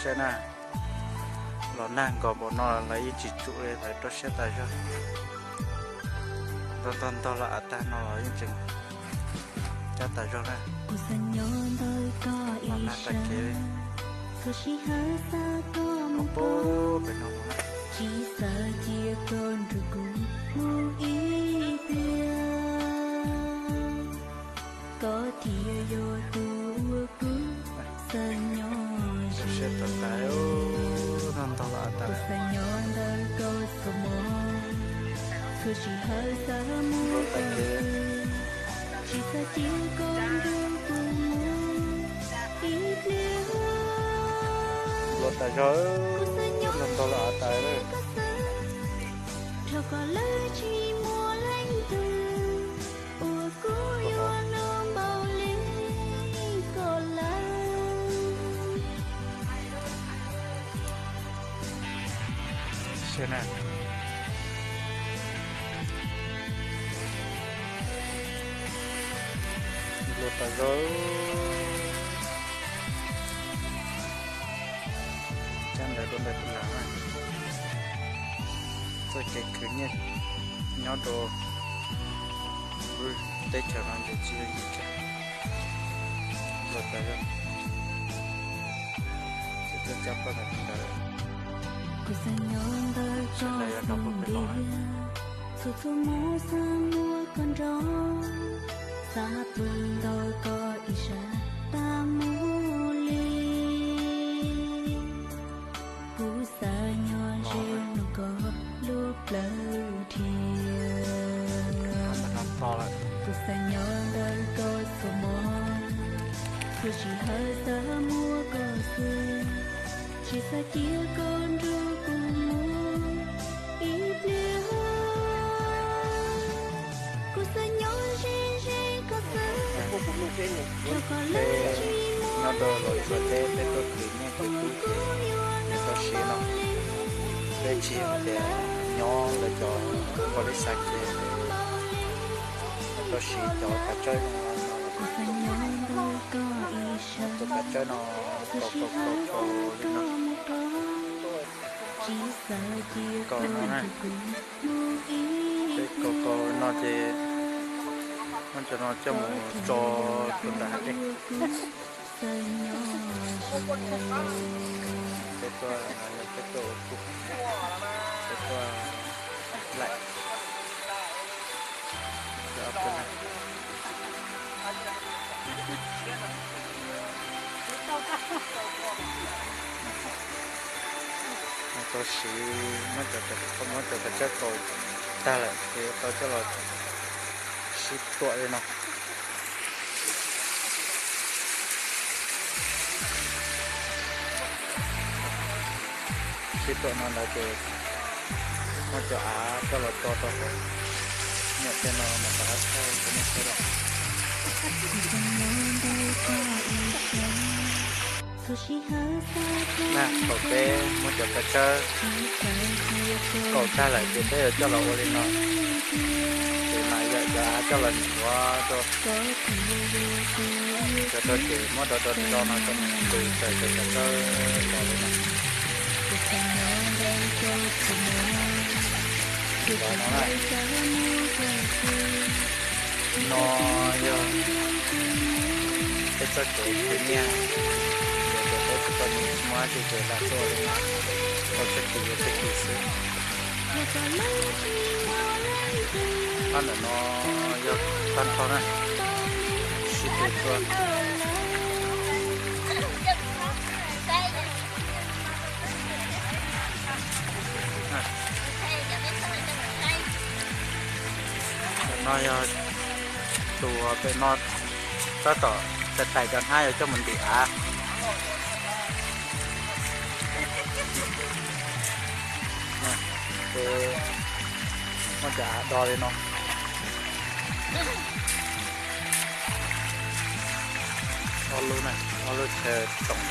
Seb na, los nag nkaus npaum no lawv yeej tsis tsum li, lawv rau siab tas zog. Ntog ntog ntog los av tag no los yeej tseem cab tas zog na. Los nag tag kev li. Pem no na. Siab tas tas, ntog ntog los av tag. Tag kev. Luag tas zog, ntog ntog los av tas. Seb na. Luag tas zog. Cab ntawv rau ntawm tus ntawd na. Txoj kev khwv nyiaj nyob rau lub teb chaws no ntshe tsis yooj yim kiag. Luag tas zog. Ces tuaj cab plaub ntawv ntawd. Sawv daws yuav nrog kuv pem no. Peb nyob rau Los Tsuas teb, peb tuaj khwv nyiaj khwv kub ces nws tau siv no. Peb tsis hais tias nyob lawv cov pos lis xav ces nws tau siv cov kav tsawb no. Cov kav tsawb no kaus kaus kaus kaus li no. Kaus no na. Peb kaus kaus no ces muab cov no coj mus tso rau nram hav dej. Peb tuaj, peb tuaj ua kub, peb tuaj laim. Tau siv, muab cov kav tsawb kaus tag lawm ces tau coj los sib tuam li no. Sib tuam no ntawd ces muab cov av coj los tso rau hauv. Niam tej no mas rov qab thaij rau nej saib lawm. Na, thaum peb muab cov kav tsawb kaus tag lawm ces peb yuav coj los ua li no. Ces mas yog cov av coj los ntxuav rau, ntxuav rau ces muab rau rau rau no coj mus ntws raws cov kav tsawb los li no. Ntxuav no na. No yog peb txoj kev khwv nyiaj, ces peb tsis tau nyiaj muab tsis ces lam tuaj li no, tau txoj kev yuav txoj kev xwb. Pab ntawm no yog tag nrho na, sib tw tuaj. Pem no yog tus pem no tab tom tais tais cov hnab yuav coj mus ntim av. Ces muab cov av do li no. Ob lub na, ob lub chaw toom.